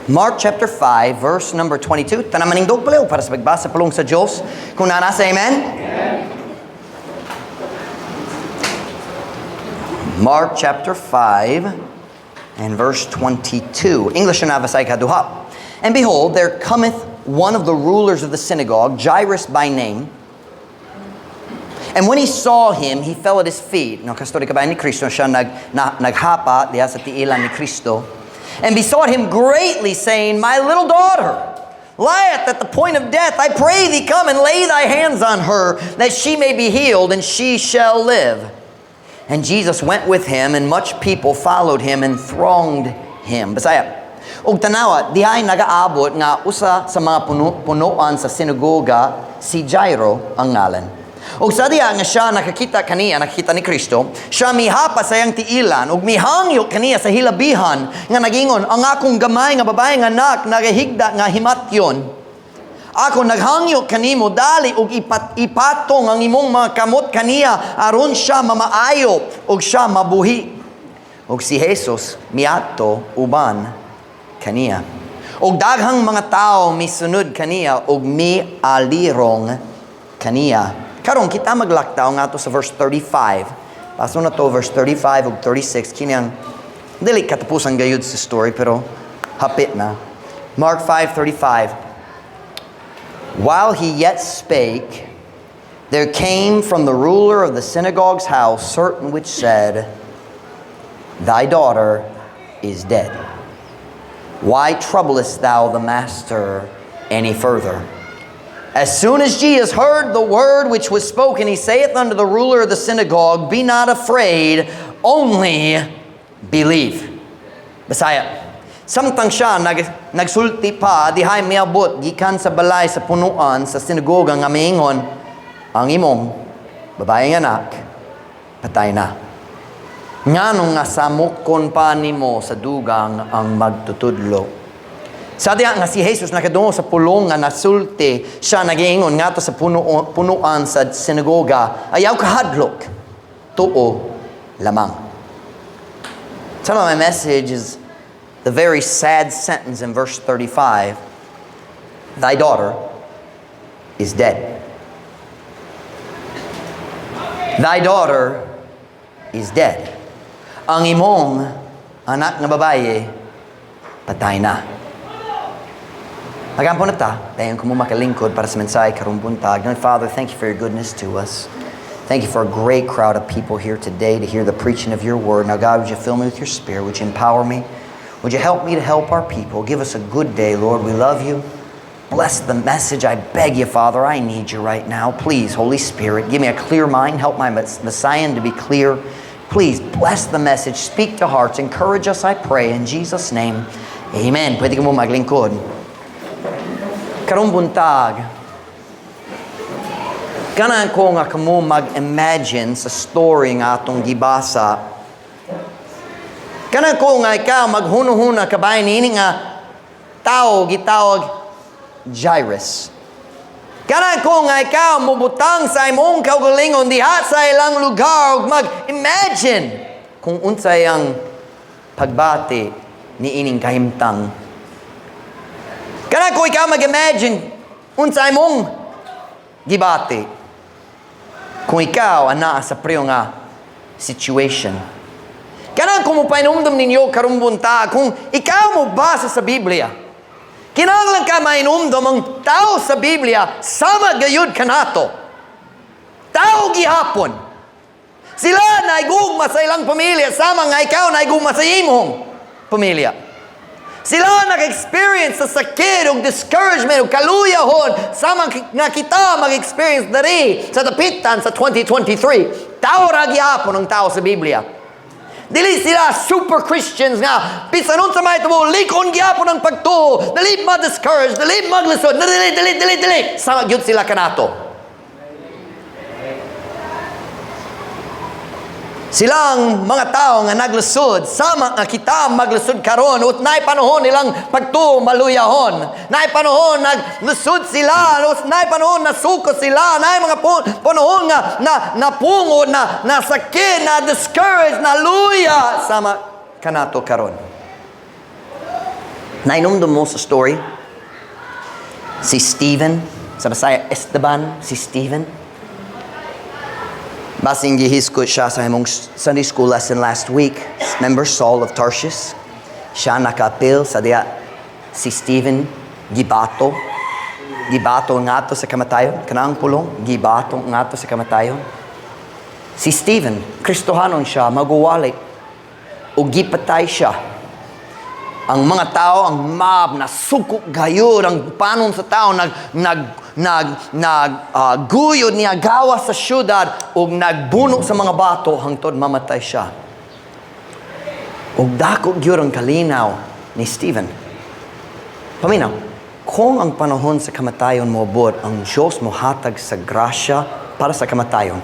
Mark chapter 5, verse number 22. Tanan manindog palihog para sa pagbasa pulong sa Diyos. Kung naa na, say amen. Amen. Mark chapter 5 and verse 22. English na Bisaya kaduha. "And behold, there cometh one of the rulers of the synagogue, Jairus by name. And when he saw him, he fell at his feet." No, kastorya kabahin ni Kristo, siya naghapa diha sa tiilan ni Kristo. "And besought him greatly, saying, 'My little daughter lieth at the point of death. I pray thee, come and lay thy hands on her, that she may be healed, and she shall live.' And Jesus went with him, and much people followed him and thronged him." Bisaya. "Ug tanawa, dihay nagaabot nga usa sa mga punuan sa sinagoga, si Jairo ang ngalan. Ug sa diha nga siya nakakita kaniya, nakakita ni Kristo, siya mihapa sa iyang tiilan ug mihangyo kaniya sa hilabihan nga nagingon, 'Ang akong gamay nga babae nga anak nagahigda nga himatyon. Ako naghangyo kanimo, dali ug ipatong ang imong mga kamot kaniya aron siya mamaayo ug siya mabuhi.' Ug si Jesus miadto uban kaniya. Ug daghang mga tawo misunod kaniya ug mialirong kaniya." Karon kita maglaktaw ngadto sa verse 35. Paso na to verse 35 ug 36, kini ang dili katapusan gayud sa story, pero hapit na. Mark 5:35. "While he yet spake, there came from the ruler of the synagogue's house certain which said, 'Thy daughter is dead. Why troublest thou the master any further?' As soon as Jesus heard the word which was spoken, he saith unto the ruler of the synagogue, 'Be not afraid, only believe.'" Bisaya. "Samtang siya nagsulti pa, dihay miabot gikan sa balay sa punuan sa sinagoga nga miingon, 'Ang imong babaeng anak patay na. Nganong nga samokon pa nimo sa dugang ang magtutudlo?' Sa diha nga si Jesus nakadungog sa pulong nga nasulti, siya nagiingon ngadto sa punuan sa sinagoga, 'Ayaw kahadlok, tuo lamang.'" Some of my message is the very sad sentence in verse 35: "Thy daughter is dead." Thy daughter is dead. Ang imong anak nga babae, patay na. Magampo na ta, dayon kamo makalingkod para sa mensahe karong buntag. Heavenly Father, thank you for your goodness to us. Thank you for a great crowd of people here today to hear the preaching of your word. Now, God, would you fill me with your spirit? Would you empower me? Would you help me to help our people? Give us a good day, Lord. We love you. Bless the message. I beg you, Father. I need you right now. Please, Holy Spirit, give me a clear mind. Help my Visayan to be clear. Please bless the message. Speak to hearts. Encourage us, I pray. In Jesus' name, amen. Pwede kamo maglingkod. Karong buntag, ganahan ko nga kamo mag-imagine sa story nga atong gibasa. Ganahan ko nga ikaw maghunuhuna kabahin niini nga tao gitawag Jairus. Ganahan ko nga ikaw mubutang sa imong kaugalingon diha sa ilang lugar ug mag-imagine kung unsay ang pagbati ni ining kahimtang. Ganahan ko ikaw mag-imagine unsay imong gibati kung ikaw anaa sa pareho nga situation. Ganahan ko mopahinumdom ninyo karong buntag, kung ikaw mo basa sa Biblia, kinahanglan ka mainumdom, ang tao sa Biblia sama gayud kanato. Tao gihapon. Sila naigugma sa ilang pamilya sama nga ikaw naigugma sa imong pamilya. Sila nag-experience sa sakit ug discouragement ug kaluyahon sama nga kita mag-experience diri sa dapitan sa 2023. Tao ra gihapon ang tao sa Biblia. Dili sila super Christians nga bisan unsa may tubo, lig-on gihapon ang pagtuo, dili ma-discourage, dili maglisod, dili, dili, dili, dili. Sama gyud sila kanato. Silang mga tao nga naglisod, sama nga kita maglisod karon, ut naay panahon ilang pagtuo maluyahon. Naay panahon naglisod sila, ut naay panahon nasuko sila, naay mga panahon nga napungo, na nasakit, na discouraged, na luya, sama kanato karon. Nainumdum mo sa story? Si Stephen, sa Bisaya Esteban, si Stephen. Basin gihiskot siya sa imong Sunday school lesson last week. Remember Saul of Tarsus? Siya nakaapil sa diya si Stephen gibato. Gibato ngadto sa kamatayon. Kanang pulong, gibato ngadto sa kamatayon. Si Stephen, Kristohanon siya, maguwali. O gipatay siya. Ang mga tao, ang mob, nasuko gayud, ang panon sa tao, nag, nag, nag, nag, guyod niya gawas sa syudad, ug nagbuno sa mga bato, hangtod mamatay siya. Ug dako gyud ang kalinaw ni Stephen. Paminaw, kung ang panahon sa kamatayon moabot, ang Diyos mohatag sa grasya para sa kamatayon.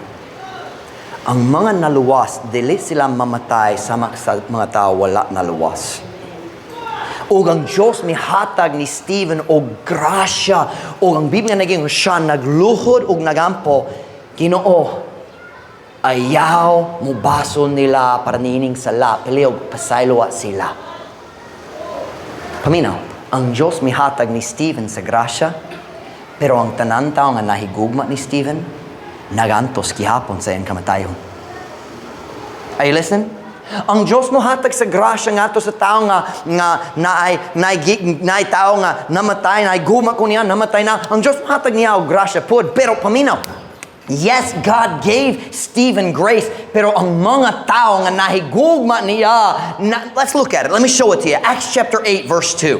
Ang mga naluwas, dili sila mamatay sama sa mga tao wala naluwas. Ug ang Diyos mihatag ni Stephen og grasya, ug ang Biblia naging siya nagluhod ug nagampo, "Ginoo, ayaw mo basol nila para niining sala, palihog pasayloa sila." Paminaw, ang Diyos mihatag ni Stephen sa grasya, pero ang tanan tao nga nahigugma ni Stephen, nagantos gihapon sa iyang kamatayon. Are you listening? Ang Diyos mohatag sa grasya ngadto sa tao nga nga naay naay naay tao nga namatay, naay gugma ko niya, namatay na. Ang Diyos mohatag niya og grasya pod, pero paminaw. Yes, God gave Stephen grace, pero ang mga tao nga nahigugma niya, na, let's look at it. Let me show it to you. Acts chapter 8 verse 2.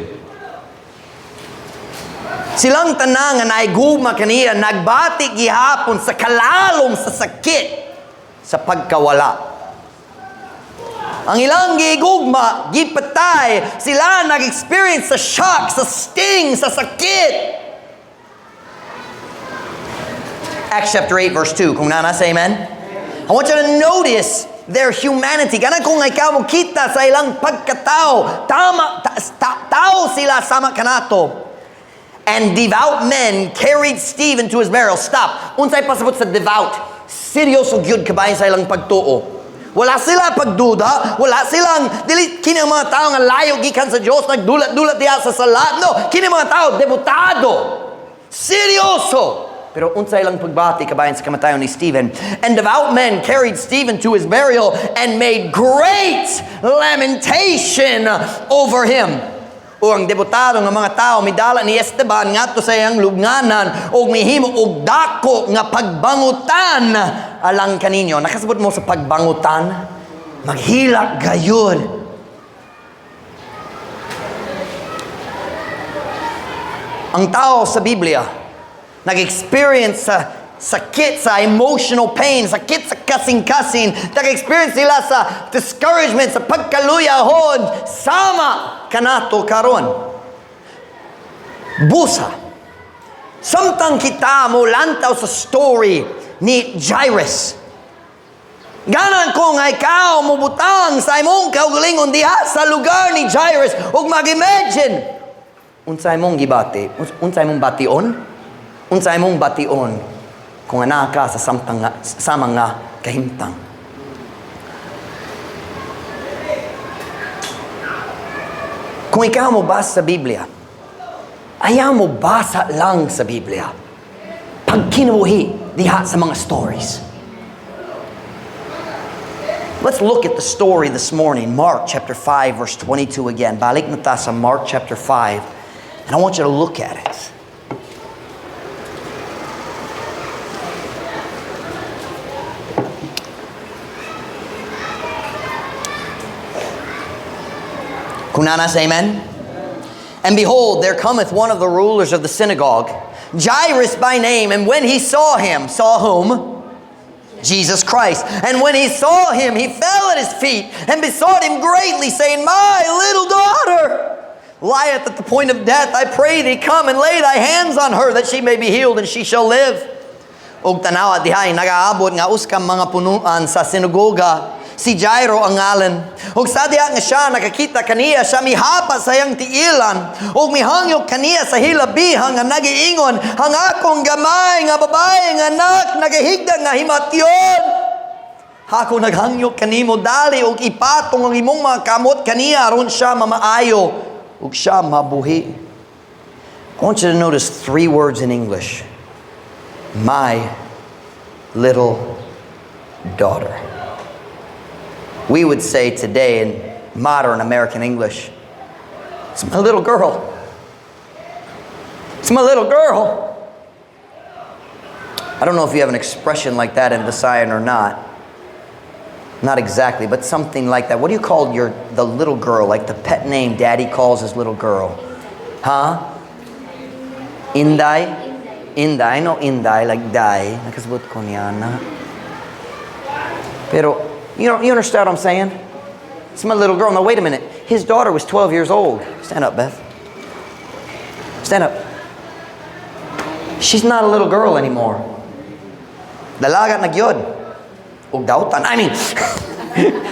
Silang tanan nga nahigugma kaniya nagbati gihapon sa kalalom sa sakit sa pagkawala. Ang ilang gigugma, gipatay, sila nag-experience sa shock, sa sting, sa sakit. Acts chapter 8 verse 2. Kung naa na, say amen. I want you to notice their humanity. Ganahan ko nga ikaw mokita sa ilang pagkatao. Tama, tao sila sama kanato. And devout men carried Stephen to his burial. Stop. Unsay pasabot sa devout? Seryoso gyud kabahin sa ilang pagtuo. Wala sila pagduda, wala silang, dili kini ang mga tao nga layo gikan sa Dios, nagdulat-dulat diha sa sala. No, kini mga tao debotado. Seryoso. Pero unsa ilang pagbati kabahin sa kamatayon ni Stephen? And devout men carried Stephen to his burial and made great lamentation over him. O ang debotado nga mga tao midala ni Esteban ngadto sa iyang lubnganan ug mihimo og dako nga pagbangutan alang kaninyo. Nakasabot mo sa pagbangutan? Maghilak gayud. Ang tao sa Biblia nag-experience sa sakit, sa emotional pain, sakit sa kasing-kasing, nag-experience sila sa discouragement, sa pagkaluyahon, sama kanato karon. Busa. Samtang kita mo lantaw sa story ni Jairus, ganahan ko nga ikaw mobutang sa imong kaugalingon diha sa lugar ni Jairus ug mag-imagine unsay imong gibati, unsay imong bation, unsay imong bation kung anaa ka sa samtang nga, sama nga kahimtang. Kung ikaw mo basa sa Biblia, ayaw mo basa lang sa Biblia. Pagkinabuhi diha sa mga stories. Let's look at the story this morning. Mark chapter 5 verse 22 again. Balik na ta sa Mark chapter 5. And I want you to look at it. Kung naa na, say amen. And behold, there cometh one of the rulers of the synagogue, Jairus by name, and when he saw him, saw whom? Jesus Christ. And when he saw him, he fell at his feet and besought him greatly, saying, "My little daughter lieth at the point of death. I pray thee, come and lay thy hands on her, that she may be healed, and she shall live." Og tanawa dihay nagaabot nga usa ka mga punuan sa sinagoga, si Jairo ang ngalan. Ug sa diha nga siya nakakita kaniya, siya mihapa sa iyang tiilan ug mihangyo kaniya sa hilabihan nga nagiingon, "Ang akong gamay nga babae nga anak nagahigda nga himatyon. Ako naghangyo kanimo, dali ug ipatong ang imong mga kamot kaniya aron siya mamaayo." Ug siya mabuhi. I want you to notice three words in English. "My little daughter." We would say today in modern American English, "It's my little girl. It's my little girl." I don't know if you have an expression like that in Visayan or not. Not exactly, but something like that. What do you call your the little girl, like the pet name daddy calls his little girl? Huh? Inday? Inday. I know Inday, like day. Nakasabot ko niya na. Pero, you understand what I'm saying? It's my little girl. Now, wait a minute. His daughter was 12 years old. Stand up, Beth. Stand up. She's not a little girl anymore. Dalaga na gyud. Ug dautan. I mean,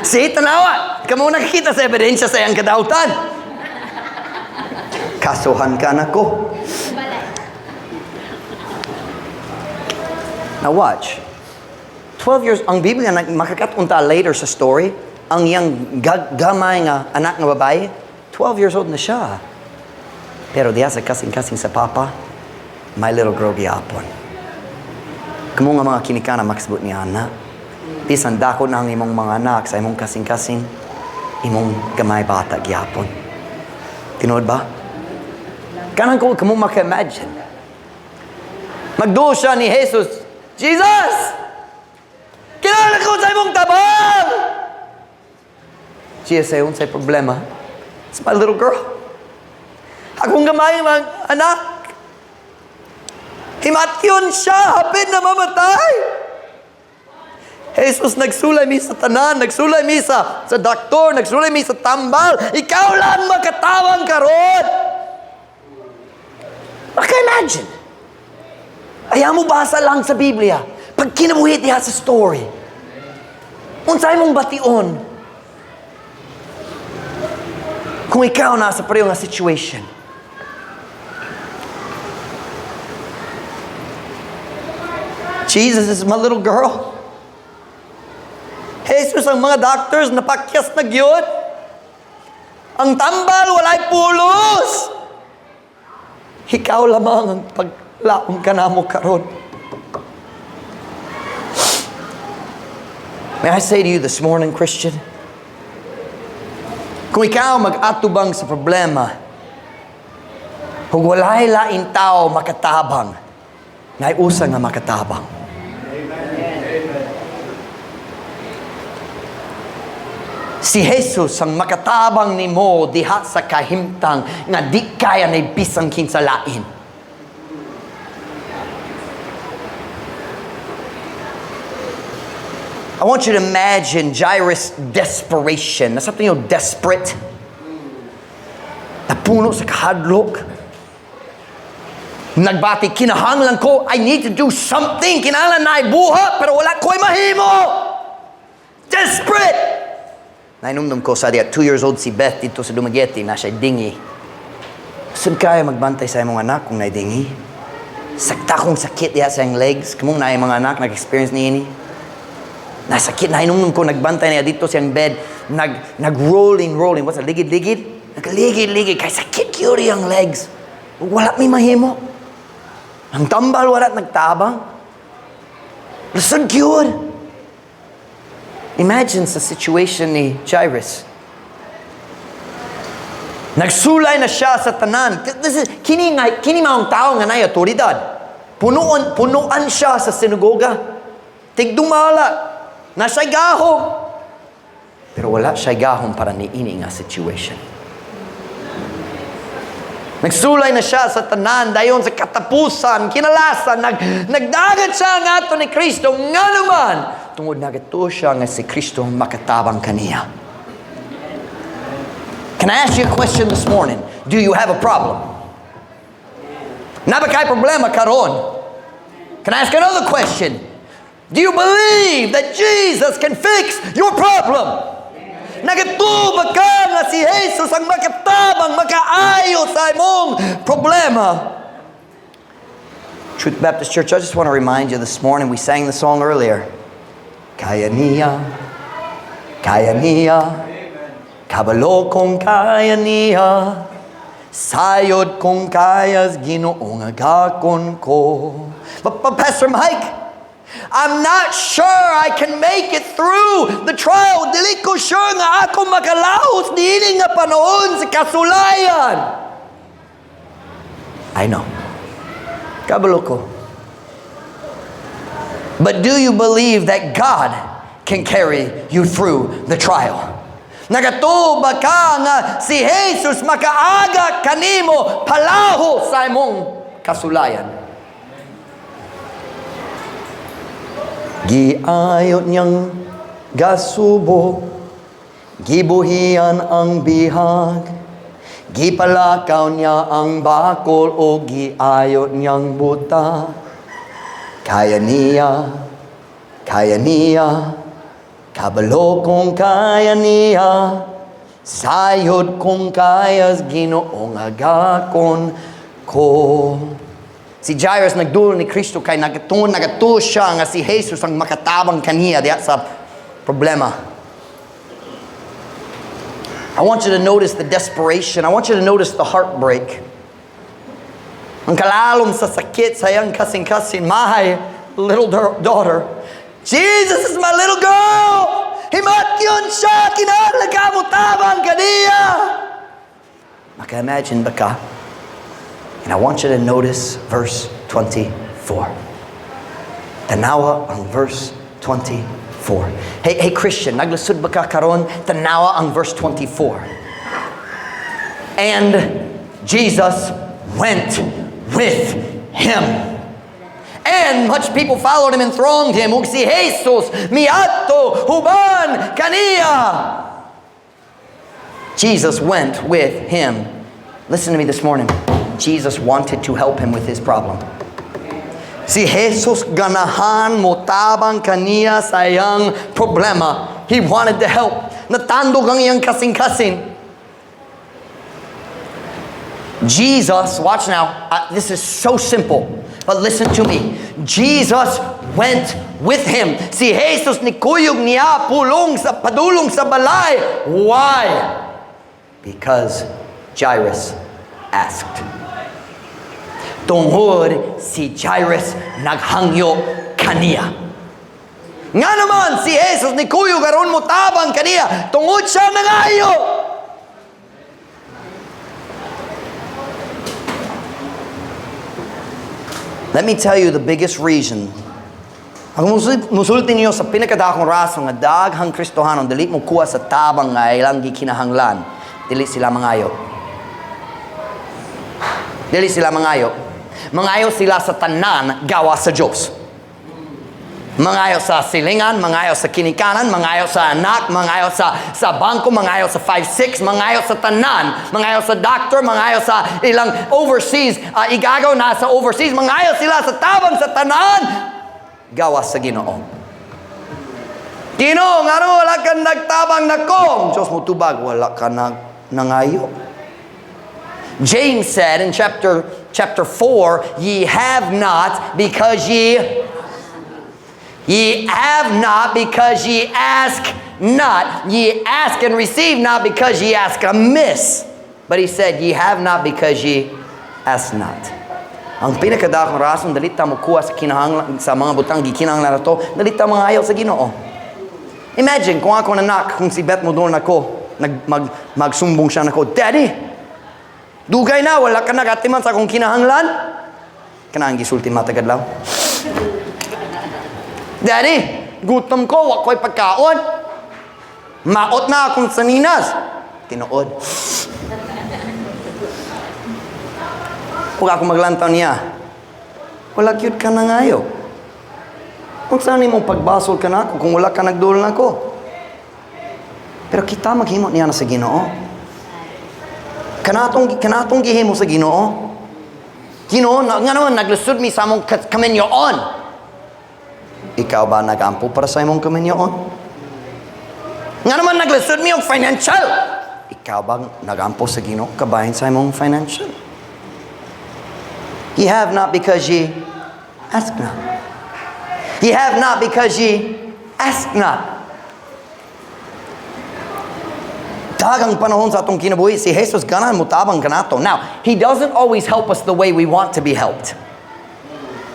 si tanawa. Kamo nakakita sa ebidensya sa iyang kadautan. Kasuhan ka na ko. Balay. Now watch. 12 years, ang Biblia, makakat-on ta later sa story, ang iyang gamay nga anak nga babae, 12 years old na siya. Pero diya sa kasing-kasing sa papa, my little girl gihapon. Kamo nga mga kinikana makasabot niya ana. Bisan dako na ang imong mga anak sa imong kasing-kasing, imong gamay bata gihapon. Tinuod ba? Kanang ko kamo maka-imagine. Magduol siya ni Jesus, "Jesus! Kinahanglan ko sa imong tabang!" Jesus say, "Unsay problema?" "It's my little girl. Akong gamay mga anak. Himatyon siya, hapit na mamatay." Jesus, nagsulay mi sa tanan, nagsulay mi sa doktor, nagsulay mi sa tambal. Ikaw lang makatabang karon. Maka-imagine. Ayaw mo basa lang sa Biblia. Pag kinabuhi diha sa story, unsay mong bation kung ikaw nasa pareho nga situation? Jesus is my little girl. Jesus, ang mga doctors napakyas na gyud. Ang tambal, walay pulos. Ikaw lamang ang paglaom kanamo karon. May I say to you this morning, Christian, kung ikaw mag-atubang sa problema, kung walay lain tao makatabang, naay usa nga makatabang. Si Jesus ang makatabang nimo diha sa kahimtang nga di kaya na bisang kinsa lain. I want you to imagine Jairus' desperation. That's something desperate. Napuno sa kahadlok. Nagbati, "Kinahanglan ko, I need to do something. Kinahanglan na ibuhat, pero wala ko'y mahimo." Desperate! Nainumdum ko sa diya, 2 years old si Beth dito sa Dumaguete, na siya dengue. Saan kaya magbantay sa imong anak kung naay dengue? Sakta kong sakit diha sa iyang legs. Kamong naay mga anak, nag-experience niini. Nasakit, nainumdum ko, nagbantay niya dito siyang bed, nag-rolling, rolling. What's that, ligid-ligid? Nagligid-ligid, kay sakit gyud iyang legs. Wala may mahimo. Ang tambal, wala nagtabang. Lisod gyud. Imagine sa situation ni Jairus. Nagsulay na siya sa tanan. This is, kini, nga, kini maong tao nga naay otoridad. Punuan siya sa sinagoga. Tigdumala. Na siya'y gahom. Pero wala siya'y gahom para niini nga situation. Nagsulay na siya sa tanan, dayon sa katapusan, kinalasan, nagdagat siya ngadto ni Kristo, nga naman, tungod nagatuo siya nga si Kristo ang makatabang kaniya. Can I ask you a question this morning? Do you have a problem? Naa ba kay problema karon? Can I ask another question? Do you believe that Jesus can fix your problem? Nagatuo ba ka nga si Jesus ang makatabang, makaayo sa imong problema? Truth Baptist Church, I just want to remind you this morning, we sang the song earlier. Kaya niya, kaya niya, kabalo kong kaya niya. Sayod kung kayas Ginoo nga agakon ko. But Pastor Mike, I'm not sure I can make it through the trial. Dili ko sure nga ako makalaos niini nga panahon sa kasulayan. I know. Kabalo ko. But do you believe that God can carry you through the trial? Nagatuo ba ka nga si Jesus makaaga kanimo palahos sa imong kasulayan? Giayo niyang gasubo, gibuhian ang bihag, gipalakaw niya ang bakol o giayo niyang buta. Kaya niya, kabalo kung kaya niya, sayod kung kaya Ginoong agakon ko. Si Jairus nagduol ni Kristo kay nagatuo siya nga si Jesus ang makatabang kaniya diha sa problema. I want you to notice the desperation. I want you to notice the heartbreak. Ang kalalom sa sakit sa iyang kasing-kasing, my little daughter. Jesus is my little girl! Himatyon siya! Kinahanglan ka mo tabang kaniya! Maka-imagine ba ka? And I want you to notice verse 24. Tanawa ang verse 24. Hey, hey Christian, naglisod ba ka karon? Tanawa ang verse 24. And Jesus went with him. And much people followed him and thronged him. Ug si Jesus miadto huban kaniya. Jesus went with him. Listen to me this morning. Jesus wanted to help him with his problem. Si Jesus ganahan motabang kaniya sa iyang problema. He wanted to help. Natandog ang iyang kasing-kasing. Jesus, watch now, this is so simple, but listen to me. Jesus went with him. Si Jesus nikuyog niya pulong sa padulong sa balay. Why? Because Jairus asked. Tungod si Jairus naghangyo kaniya. Nga naman si Jesus nikuyog aron motabang kaniya tungod siya nangayo. Let me tell you the biggest reason. Ang musulti niyo sa pinakadakong rason nga daghang Kristohanon dili mo kuha sa tabang nga ilang gikinahanglan, dili sila mangayo. Dili sila mangayo. Mangayo sila sa tanan gawa sa Diyos. Mangayo sa silingan, mangayo sa kinikanan, mangayo sa anak, mangayo sa bangko, mangayo sa 5-6, mangayo sa tanan, mangayo sa doctor, mangayo sa ilang overseas, igagaw na sa overseas, mangayo sila sa tabang sa tanan, gawa sa Ginoo. Ginoo, ngano wala ka nagtabang nako? Diyos mo tubag, wala ka nangayo. James said in chapter 4, ye have not because ye have not because ye ask not. Ye ask and receive not because ye ask amiss. But he said, ye have not because ye ask not. Ang pinakadakong rason, dali ta mo kuha sa kinahanglan, sa mga butang gikinahanglan na to, dali ta mangayo sa Ginoo. Imagine kung ako nanak, kung si Beth mo doon ako, magsumbong siya nako, Daddy, dugay na, wala ka nagatiman sa akong kinahanglan. Kanang gisulti matag adlaw. Daddy, gutom ko, wa ko'y pagkaon. Maot na akong saninas. Tinuod. Huwag ako maglantaw niya. Wala cute ka na ngayo. Kung saan mong pagbasol ka na ako, kung wala ka nagduol na ako. Pero kita maghimo niya na sa Ginoo. Kanatong gihimo sa Ginoo. Ginoo, nga naman, naglusod mi sa among kaminyoon. Ikaw ba nagampo para sa imong kaminyoon? Nga naman, naglusod mi og financial. Ikaw ba nagampo sa Ginoo kabahin sa imong financial? Ye have not because ye ask not. Ye have not because ye ask not. Daghang panahon sa atong kinabuhi, si Jesus ganahan mutabang kanato. Now, He doesn't always help us the way we want to be helped.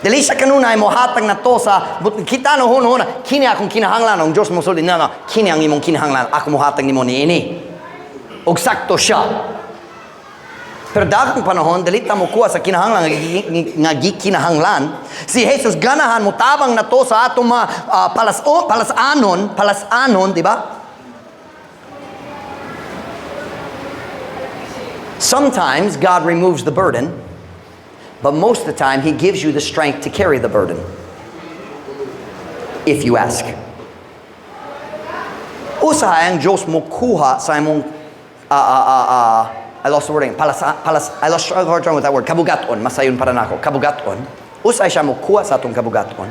Dili siya kanunay mo hatag nato sa kita no hunahuna kini akong kinahanglan, ang Dios mo sulti, "No, kini ang imong kinahanglan, ako mo hatag nimo niini." Og sakto siya. Pero daghang panahon dili ta mo kuha sa kinahanglan nga gikinahanglan. Si Jesus ganahan mo tabang nato sa atong mga palas oh, palasanon, palasanon, di ba? Sometimes God removes the burden, but most of the time He gives you the strength to carry the burden, if you ask. Usahay ang Diyos mo kuha sa imong I lost the wording. Palas, palas, I lost a hard time with that word. Kabugaton. Masayon para nako. Kabugaton. Usahay siya mo kuha sa atong kabugaton.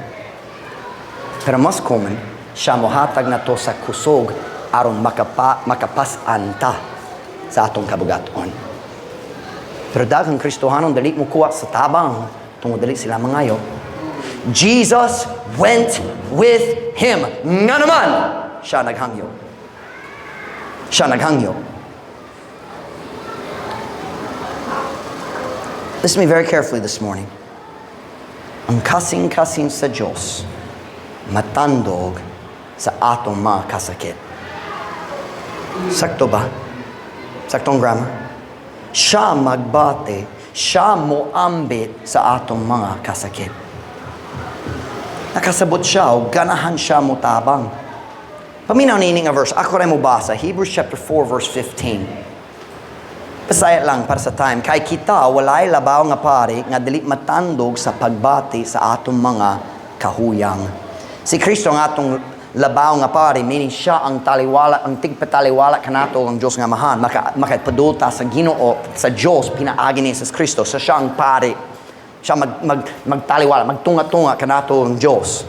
Pero mas common, siya mohatag nato sa kusog aron makapasan ta sa atong kabugaton. Pero daghang Kristohanon dali mo kuha sa tabang tungod dali sila mangayo. Jesus went with him. Nga naman, siya naghangyo. Siya naghangyo. Listen to me very carefully this morning. Ang kasing-kasing sa Diyos, matandog sa atong mga kasakit. Sakto ba? Saktong grammar? Siya magbate, siya moambit sa atong mga kasakit. Nakasabot siya o ganahan siya motabang. Paminaw niini nga verse, ako rin mo basa, Hebrews chapter 4 verse 15. Pasayat lang para sa time. Kay kita, walay labaw nga pari nga dili matandog sa pagbati sa atong mga kahuyang. Si Kristo ang atong labaw nga pari, meaning siya ang taliwala, ang tigpataliwala kanato ang Diyos nga amahan. Makapadulta sa Ginoo, sa Diyos, pinaagi ni Jesus Kristo. So siya ang pari. Siya magtaliwala, magtunga-tunga kanato ang Diyos.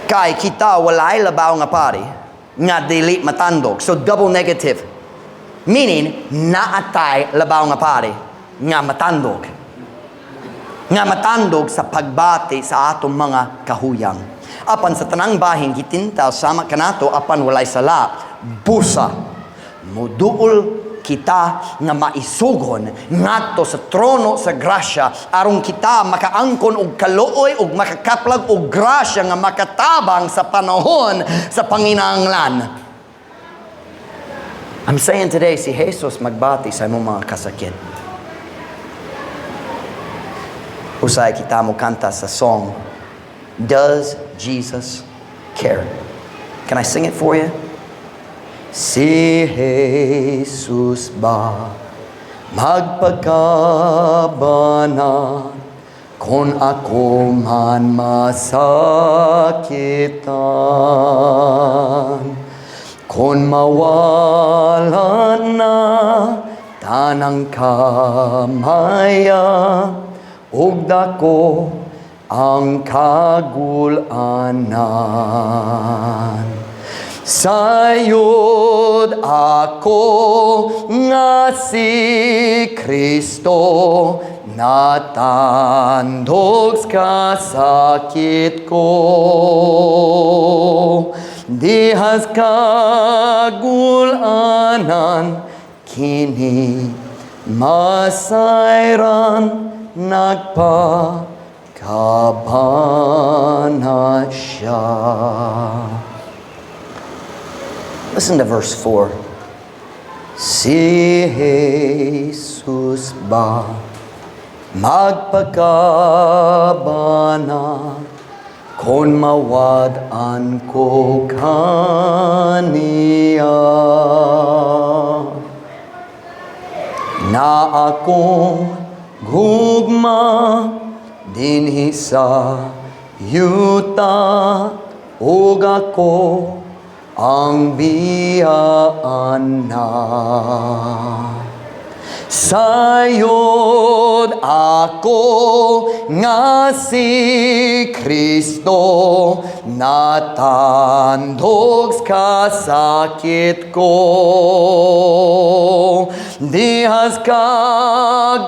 Kay kita walay labaw nga pari nga dili matandog. So double negative. Meaning, naatay labaw nga pari nga matandog. Nga matandog sa pagbati sa atong mga kahuyang. Apan sa tanang bahin gitintal sama kanato apan walay sala, busa muduol kita nga maisugon ngadto sa trono sa grasya aron kita makaangkon og kaluoy og makakaplag og grasya nga makatabang sa panahon sa panginahanglan. I'm saying today, si Jesus magbati sa imong mga kasakit. Usay kita mo kanta sa song, "Does Jesus Care?" Can I sing it for you? Si Jesus ba magpakabana kung ako man masakitan, kung mawala na tanang kamaya ug dako ang kagulanan. Sayod ako nga si Kristo natandog sa sakit ko. Dihas kagulanan kini masayran nagpakabana siya. Listen to verse 4. Si Jesus ba magpakabana kung mawad-an ko kaniya, na akong gugma dinhi sa yuta ug ako ang biyaan na. Sayod ako nga si Kristo natandog sa sakit ko. Dihas kagulanan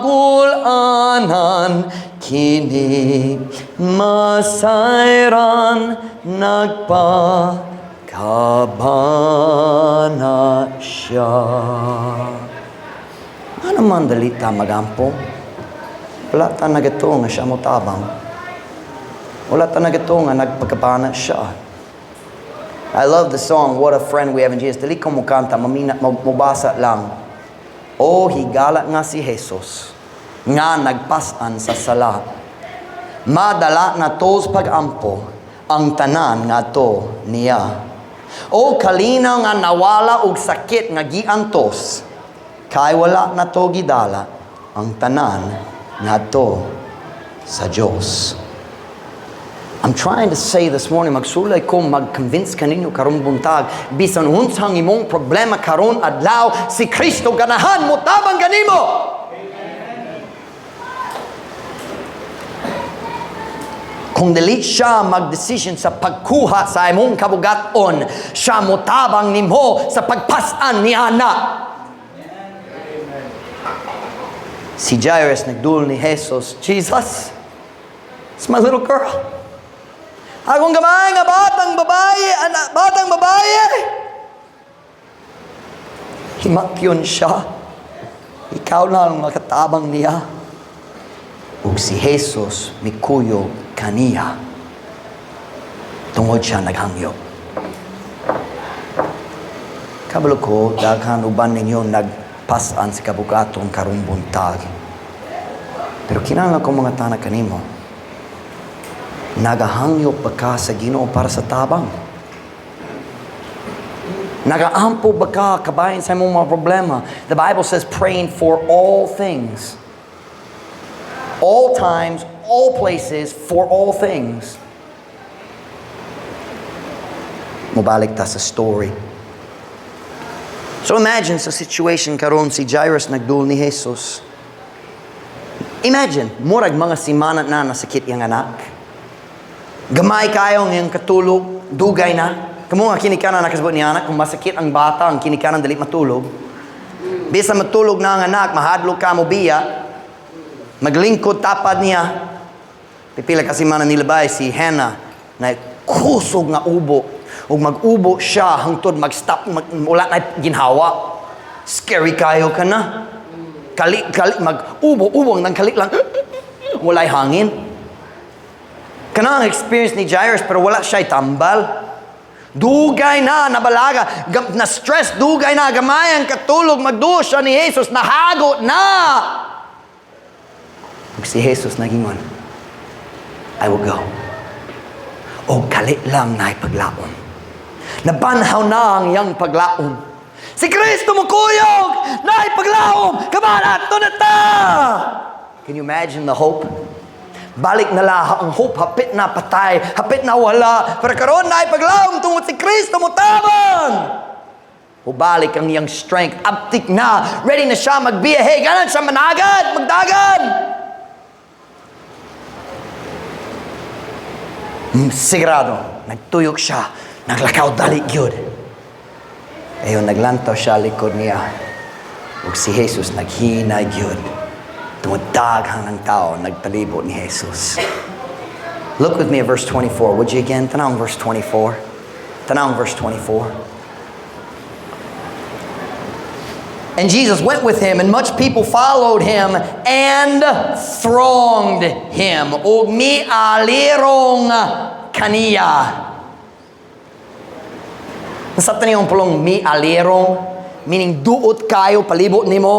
kini masayran nagpakabana Nagpakabana siya. Ano man dali ta magampo? Wala ta nagatuo nga siya motabang. Wala ta nagatuo nga nagpakabana siya. I love the song, "What a Friend We Have in Jesus." Dili ko mo kanta, mamina, mobasa lang. Oh, higala nga si Jesus, nga nagpasan sa sala. Madala na tos pag-ampo, ang tanan nga to niya. O kalinaw nga nawala og sakit nga giantos, kay wala na to gidala ang tanan nga to sa Diyos. I'm trying to say this morning, magsulay ko mag-convince kaninyo karong buntag, bisan unsang imong problema karon adlaw, si Kristo ganahan mo tabang kanimo. Kung dili siya mag-decision sa pagkuha sa imong kabugaton, siya motabang nimo sa pagpasan ni ana. Si Jairus nagdul ni Jesus, "Jesus, it's my little girl. Akong gamay nga batang babae, anak, batang babae. Himatyon siya. Ikaw na ang makatabang niya." Ug si Jesus mikuyog kaniya. Tungod siya naghangyo. Kabalo ko, daghan uban ninyo nagpasan sa kabugaton karong buntag. Pero kinahanglan ko mangutana kanimo. Nagahangyo ba ka sa Ginoo para sa tabang? Nagaampo ba ka kabahin sa imong mga problema? The Bible says praying for all things. All times, all places, for all things. Mubalik ta sa story. So imagine sa situation karon si Jairus nagdul ni Jesus. Imagine, murag mga simana na nasakit iyang anak. Gamay kayo ngayong katulog, dugay na. Kamo nga kinikanan nakasabot ni anak, kung masakit ang bata, ang kinikanan dali matulog. Bisan matulog na ang anak, mahadlok ka mo biya, maglingkod tapad niya. Pipila kasi man nilabay si Hannah na kusog nga ubo. Ug mag-ubo siya hangtod mag-stop, wala na ginhawa. Scary kayo ka na. Kali, kali, mag-ubo, ubo, nang kali lang, walay hangin. Kana ang experience ni Jairus, pero wala siya tambal. Dugay na, nabalaga, na stress, dugay na, gamay ang katulog, magduo siya ni Jesus, nahago na. Ug si Jesus nagingon, "I will go." O kali lang na paglaom. Nabanhaw na ang iyang paglaom. Si Kristo mo kuyog! Naay paglaom! Kabana, na ta! Can you imagine the hope? Balik na la ang hope, hapit na patay, hapit na wala. Pero karon naay paglaom tungod si Kristo mo tabang. Ubalik ang iyang strength, abtik na, ready na siya magbiyahe, ganan siya managad, magdagan. Sigurado, nagtuyok siya, naglakaw dali gyud. Ayon, naglantaw siya likod niya. Ug si Jesus naghinay gyud. Tungod daghang ng tao nagpalibot ni Jesus. Look with me at verse 24. Would you again? Tanawang verse 24. Tanawang verse 24. And Jesus went with him, and much people followed him and thronged him. Og mialirong kaniya. Nasabtan niyo ang pulong mialirong? Meaning duot kayo, palibot nimo.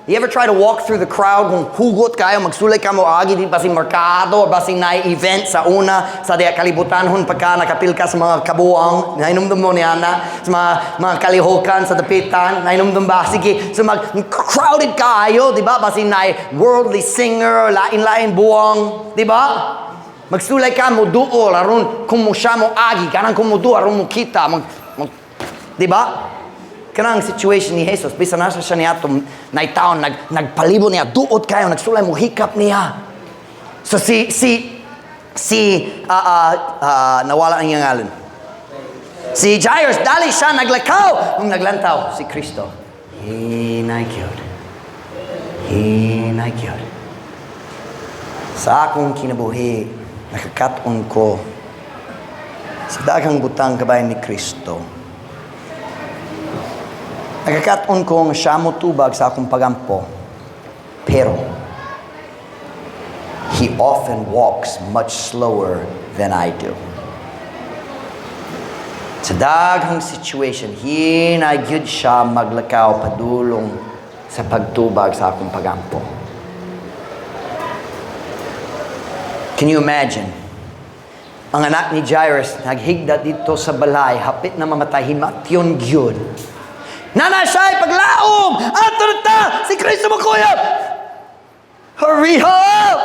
You ever try to walk through the crowd kung hugot kayo, magsulay ka mo agi di basing merkado or basing na event sa una sa diya kalibutan hun pagka nakapil ka sa mga kabuang, nainomdom mo niya na sa mga kalihokan sa dapitan, nainomdom ba? Sige, so mag crowded kayo, di ba? Basing na worldly singer, lain-lain buwang, di ba? Magsulay ka mo duol aron kung mo siya mo agi, kanang kung mo duol aron mo kita, di ba? Kanang situation ni Jesus, bisan nasa siya niya itong naitaon, nagpalibo niya, duot kayo, nagsulay mo, hikap niya. So si nawala ang iyang ngalan. Si Jairus, dali siya, naglakaw. Nung naglantaw, si Kristo, hinay gyud. Hinay gyud. Sa akong kinabuhi, nakakaton ko Sa daghang butang, kabahin ni Kristo. Nagkakat-on ko nga siya mo tubag sa akong pagampo. Pero he often walks much slower than I do. Sa daghang situation, hinay gyud siya maglakaw padulong sa pagtubag sa akong pagampo. Can you imagine? Ang anak ni Jairus naghigda dito sa balay, hapit na mamatay, himatyon gyud. Naa na siya paglaom! Ato na ta! Si Kristo mokuyab! Hurry up!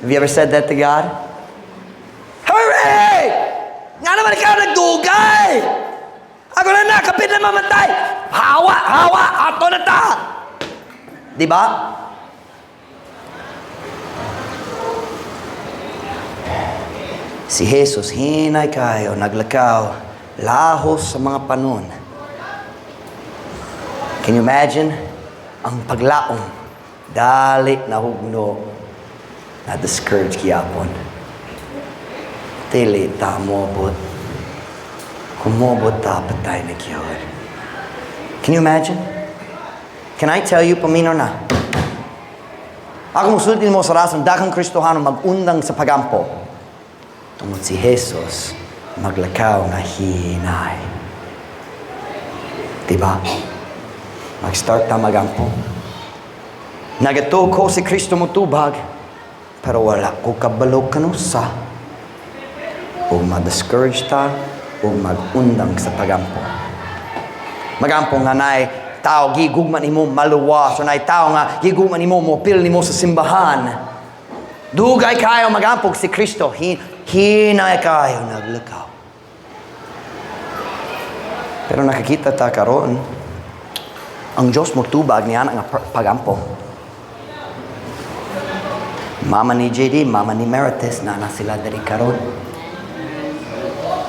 Have you ever said that to God? Hurry! Ngano man ikaw nagdugay! Ako na na, kapit na mamatay! Hawa, hawa, ato na ta! Di ba? Si Jesus, hinay kayo, naglakaw, lahos sa mga panon. Can you imagine? Ang paglaom, dali na hugno, na discourage gihapon. Dili ta moabot. Kung moabot ta, patay na gyud. Can you imagine? Can I tell you, paminaw na? Ako musulti mo sa rason, daghang Kristohano mag-undang sa pagampo. Tungod si Jesus, maglakaw nga hinay. Diba? Mag-start ta magampo. Nagatuo ko si Kristo motubag, pero wala ko kabalo kanusa. O ma-discourage ta, o mag-undang sa pagampo. Magampo nga naay tao gigugma nimo maluwas, o naay tao nga gigugma nimo mopil nimo sa simbahan. Dugay kayo magampo si Kristo, hinay kayo naglakaw. Pero nakakita ta karon, ang Diyos motubag niya nga pagampo. Mama ni JD, mama ni Merites, naa na sila diri karon.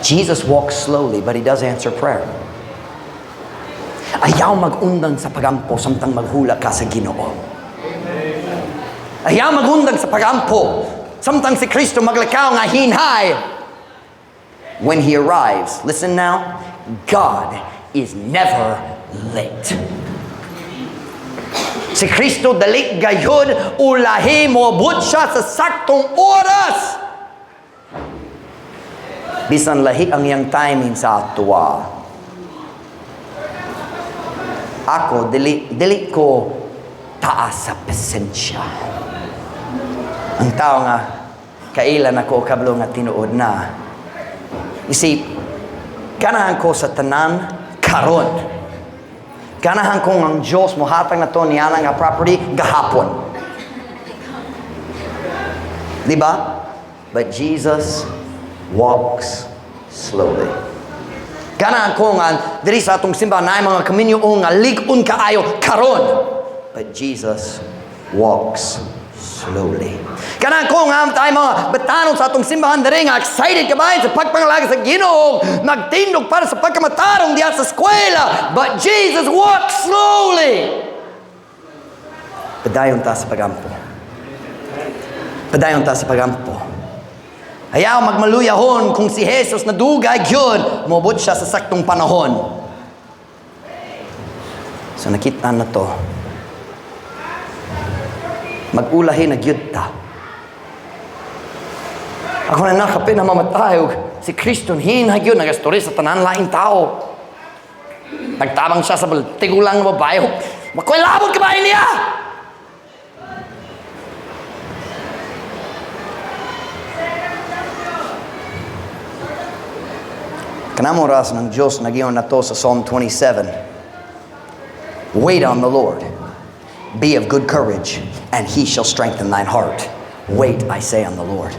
Jesus walks slowly, but He does answer prayer. Ayaw mag-undang sa pagampo samtang maghula ka sa Ginoo. Ayaw magundang sa pagampo samtang si Kristo maglakaw nga hinay. When He arrives, listen now, God is never late. Si Kristo dali gayud, ulahi moabot siya sa saktong oras. Bisan lahi ang iyang timing sa atoa. Ako, dili ko taas sa pasensya. Ang tao nga, kailan ako kabalo nga tinuod na. You see, ganahan ko sa tanan karon. Ganahan ko ang Diyos mohatag nato niya nga property gahapon. Di ba? But Jesus walks slowly. Ganahan ko nga diri sa atong simbahan naay mga kaminyo nga lig-on kaayo karon. But Jesus walks slowly. Ganahan ko nga tayo mga batanon sa atong simbahan diri nga excited kabahin sa pagpangalaga sa Ginoo, nagtindog para sa pagkamatarong diha sa eskwela. But Jesus walks slowly. Padayon ta sa pagampo. Padayon ta sa pagampo. Ayaw magmaluyahon kung si Jesus nadugay gyud, moabot siya sa saktong panahon. So nakita na to. Mag-ulahi na gyud ta. Ako na nakapit na mamatay og si Kristo hinay gyud nagastorya sa tanan laing tao. Nagtabang siya sa tigulang nga babae. Makoy labot ka ba niya? Kanamo ras ng Diyos nagyon na to sa Psalm 27. Wait on the Lord. Be of good courage, and He shall strengthen thine heart. Wait, I say, on the Lord.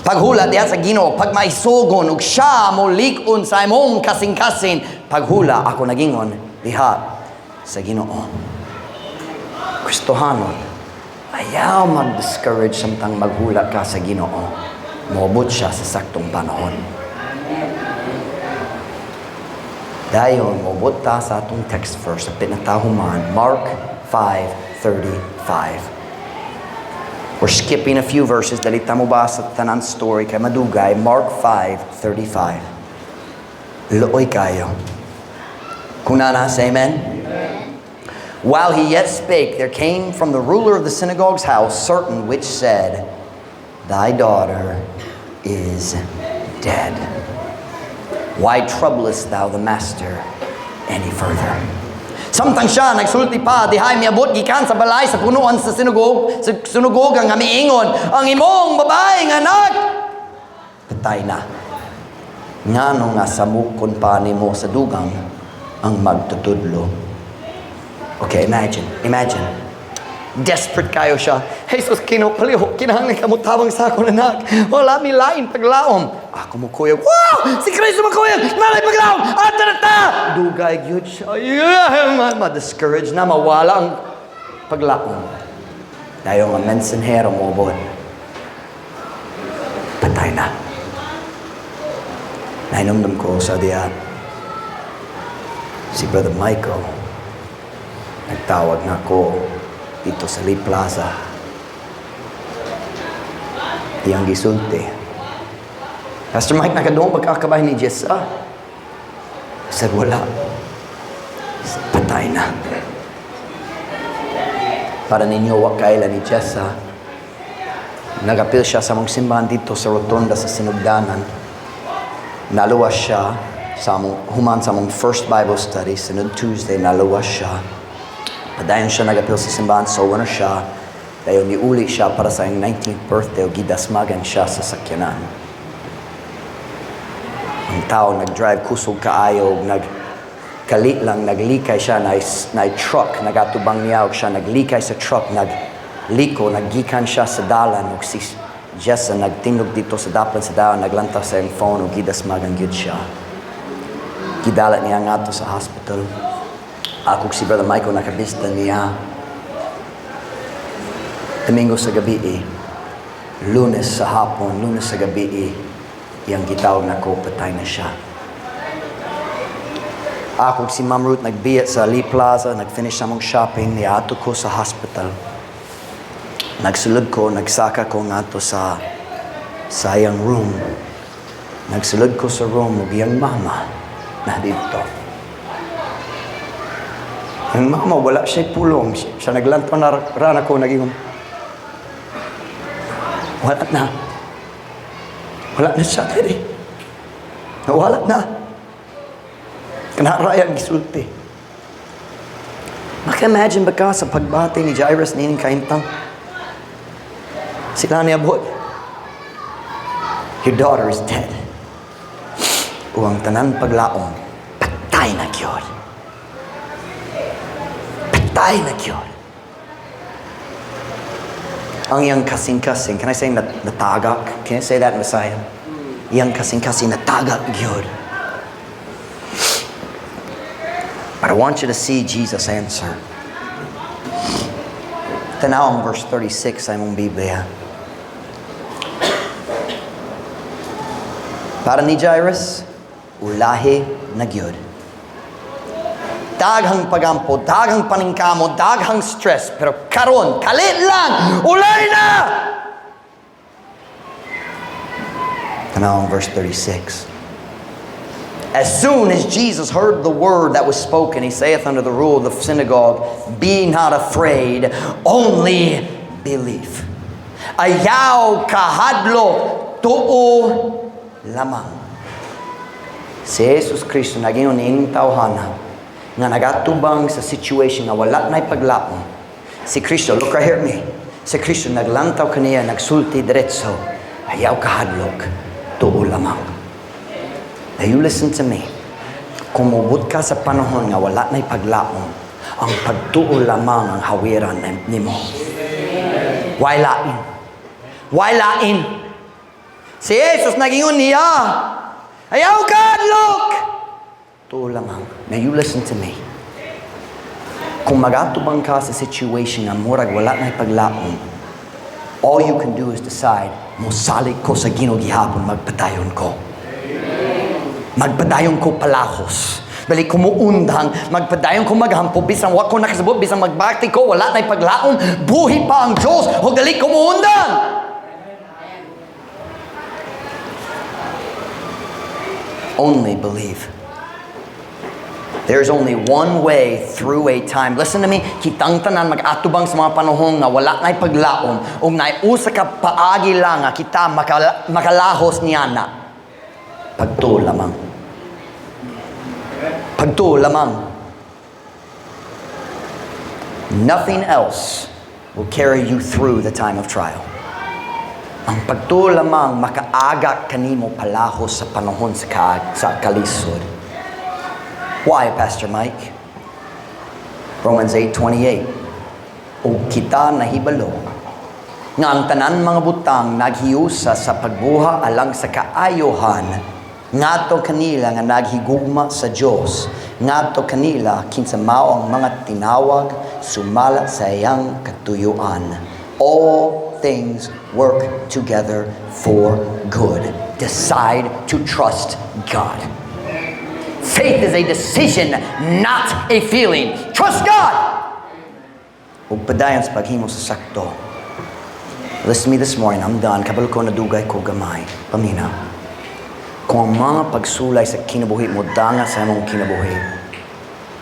Paghula diha sa Ginoo, pag maisugon ug siya molig-on sa imong kasing-kasing, paghula ako nagingon diha sa Ginoo. Kristohanon, ayaw mag-discourage samtang maghula ka sa Ginoo. Moabot siya sa saktong panahon. Dayon, moabot ta sa atong text verse sa pinatahuman, Mark 5:35. We're skipping a few verses. Dali ta mobasa tanan story kay madugay. Mark 5:35. Luoy kaayo. Kung naa na, say amen. While he yet spake, there came from the ruler of the synagogue's house certain which said, "Thy daughter is dead. Why troublest thou the Master any further?" Samtang siya nagsulti pa, dihay miabot gikan sa balay sa punuan sa sinagoga nga miingon, "Ang imong babae nga anak patay na. Ngano nga samukon pa nimo sa dugang ang magtutudlo?" Okay, imagine, imagine. Desperate kaayo siya. "Jesus, Ginoo, palihog, kinahanglan ka motabang sa akong anak. Wala mi lain paglaom." Ako mokuyog. Wow! Si Kristo makuyog! Naa lay paglaom! Adto na ta! Dugay gyud siya. Yeah, ma-discourage na, mawala ang paglaom. Dayon ang mensahero moabot. "Patay na." Nahinumdum ko sa diya. Si Brother Michael, nagtawag nako dito sa Lee Plaza. Iyang gisulti, "Pastor Mike, nakadungog ba ka kabahin ni Jessa?" I said, "Wala." He said, "Patay na." Para ninyo wa kaila ni Jessa, nagapil siya sa among simbahan dito sa Rotonda sa Sinugdanan. Naluwas siya sa among, human sa among first Bible study, sunod Tuesday, naluwas siya. Padayon siya nagapil sa simbahan, so na siya. Dayon niuli siya para sa iyang 19th birthday, o gidasmagan siya sa sakyanan. Ang tao nag-drive kusog kaayo, nag kalit lang, naglikay siya na truck, nagatubang niya, og siya naglikay sa truck, nagliko, naggikan siya sa dalan, ug si Jessa nagtingog dito sa dapan sa dalan, naglantaw sa iyang phone, ug gidasmagan gyud siya. Gidala niya ngadto sa hospital. Ako si Brother Michael nakabista niya. Domingo sa gabi eh. Lunes sa hapon, Lunes sa gabi eh. Iyang gitawag nako, patay na siya. Ako si Ma'am Ruth nagbiyat sa Lee Plaza, nag-finish sa among shopping, niadto ko sa hospital. Nagsulod ko, nagsaka ko ngadto sa iyang room. Nagsulod ko sa room ug iyang mama na dito. Ang mama, wala siya pulong. Siya naglantaw na ra nako, nag-ingon, "Wala na. Wala na siya, diri. Wala na." Kana ra iyang gisulti. Maka-imagine ba ka sa pagbati ni Jairus nining kahimtang? Sila niabot. "Your daughter is dead." Ug ang tanan paglaom, patay na gyud. Patay na gyud. Ang iyang kasing-kasing, can I say natagak? Can I say that in Visayan? Iyang kasing-kasing natagak gyud. But I want you to see Jesus answer. Tanaw ang verse 36 sa imong Biblia. Para ni Jairus, ulahi na gyud. Daghang pagampo, daghang paningkamo, daghang stress, pero karon, kalit lang, ulahi na! Tanaw ang verse 36. As soon as Jesus heard the word that was spoken, he saith unto the ruler of the synagogue, "Be not afraid, only believe." Ayaw kahadlok, tuo lamang. Si Jesus Kristo nag-ingon niining tawhana nga nagatubang sa situation nga wala na'y paglaom. Si Kristo, look right here at me. Si Kristo naglantaw kaniya, nagsulti diretso, "Ayaw kahadlok, tuo lamang." Now you listen to me. Kung mubot ka sa panahon nga wala na'y paglaom, ang pagtuo lamang ang hawiran nimo. Why lain? Why lain? Si Jesus nag-ingon niya, "Ayaw kahadlok! Tuo lamang." Now you listen to me. Kung magatubang ka sa situation nga murag wala na'y paglaom, all you can do is decide, "Mosalig ko sa Ginoo gihapon, magpadayon ko. Magpadayon ko palahos. Dili ko muundang, magpadayon ko maghampo, bisan wa ko nakasabot, bisan magbati ko, wala na'y paglaom, buhi pa ang Diyos, ug dili ko muundang. Only believe. There's only one way through a time. Listen to me, kitang tanan mag-atubang sa mga panahon nga wala na'y paglaom ug naay usa ka paagi lang nga kita makalahos niana. Pagtuo lamang. Pagtuo lamang. Nothing else will carry you through the time of trial. Ang pagtuo lamang makaagak kanimo palahos sa panahon sa kalisod. Why, Pastor Mike? Romans 8:28. Ug kita nahibalo nga ang tanan mga butang naghiusa sa pagbuha alang sa kaayohan ngadto kanila nga naghigugma sa Dios, ngadto kanila kinsa mao ang mga tinawag sumala sa iyang katuyuan. All things work together for good. Decide to trust God. Faith is a decision, not a feeling. Trust God! Ug padayon sa paghimo sa sakto. Listen to me this morning, I'm done. Kabalo ko nadugay ko gamay. Paminaw. Kung ang mga pagsulay sa kinabuhi mo, danga sa imong kinabuhi,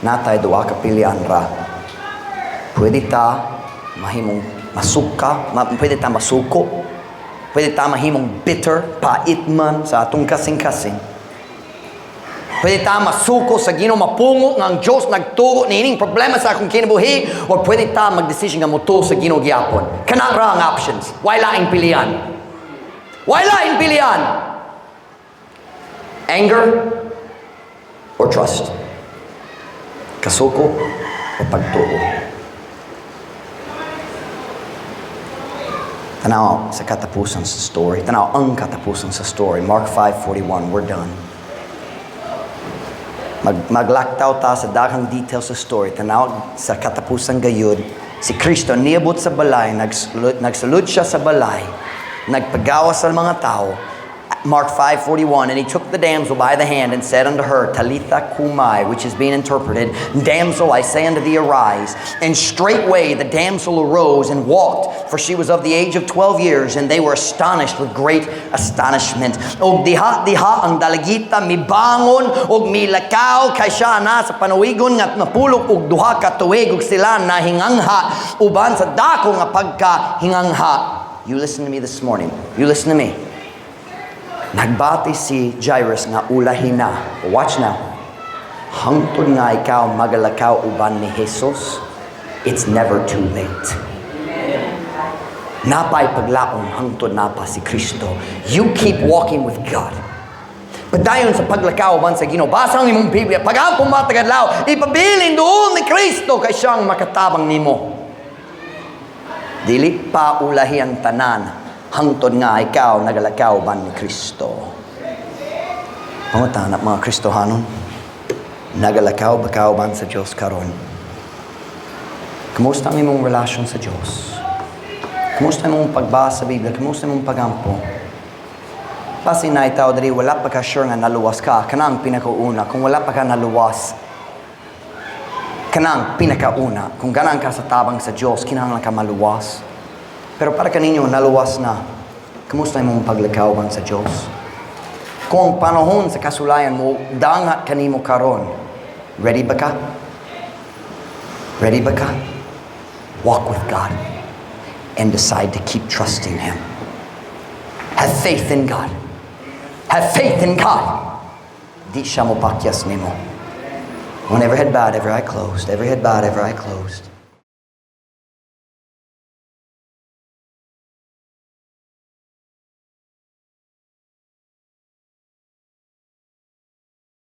natay duha ka pilian ra. Pwede ta mahimong masuka, pwede ta masuko, pwede ta mahimong bitter, pait man sa atong kasing-kasing. Pwede ta masuko sa Ginoo, mapungo nga ang Diyos nagtugo niining problema sa akong kinabuhi, or pwede ta magdesisyon nga motuo sa Ginoo gyapon. Kana ra ang options. Way laing pilian. Way laing pilian. Anger or trust. Kasuko o pagtuo. Tanaw sa katapusan sa story. Tanaw ang katapusan sa story. Mark 5:41, we're done. Maglaktaw ta sa daghang details sa story. Tanaw sa katapusan gayud. Si Kristo niabot sa balay, nagsulod siya sa balay, nagpagawas sa mga tao. Mark 5:41, and he took the damsel by the hand and said unto her, Talitha cumi, which is being interpreted, Damsel, I say unto thee, arise. And straightway the damsel arose and walked, for she was of the age of 12 years, and they were astonished with great astonishment. Og diha, diha, ang dalagita mibangon, og milakaw, kay siya na sa panuwigon nga napulok og duha ka tuig, og sila nahingangha, uban sa dako nga pagkahingangha. You listen to me this morning. You listen to me. Nagbati si Jairus nga ulahi na. Watch now. Hangtod nga ikaw magalakaw uban ni Jesus, it's never too late. Napay paglaom hangtod napa si Kristo. You keep walking with God. Padayon sa paglakaw uban sa Ginoo. Basa ang imong Biblia. Pag-ampo matag adlaw, ipabilin duol ni Kristo kay siyang makatabang nimo. Dili pa ulahi ang tanan hangtod nga ikaw nagalakaw ban ni Kristo. Pangutana mga Kristohanon, nagalakaw ba ka uban sa Diyos karon? Kumusta ang imong relasyon sa Diyos? Kumusta ang imong pagbasa sa Biblia? Kumusta ang imong pagampo? Basin naay tao diri wala pa ka sure nga naluwas ka. Kanang pinakauna. Kung wala pa ka naluwas, kanang pinakauna. Kung ganahan ka sa tabang sa Diyos, kinahanglan ka maluwas. Pero para kaninyo, naluwas na. Kumusta imong paglakaw ban sa Diyos? Kung ang panahon sa kasulayan mo, dangat kanimo karon, ready ba ka? Ready ba ka? Walk with God and decide to keep trusting Him. Have faith in God. Have faith in God. Di siya mopakyas nimo. When every head bowed, every eye closed, every head bowed, every eye closed.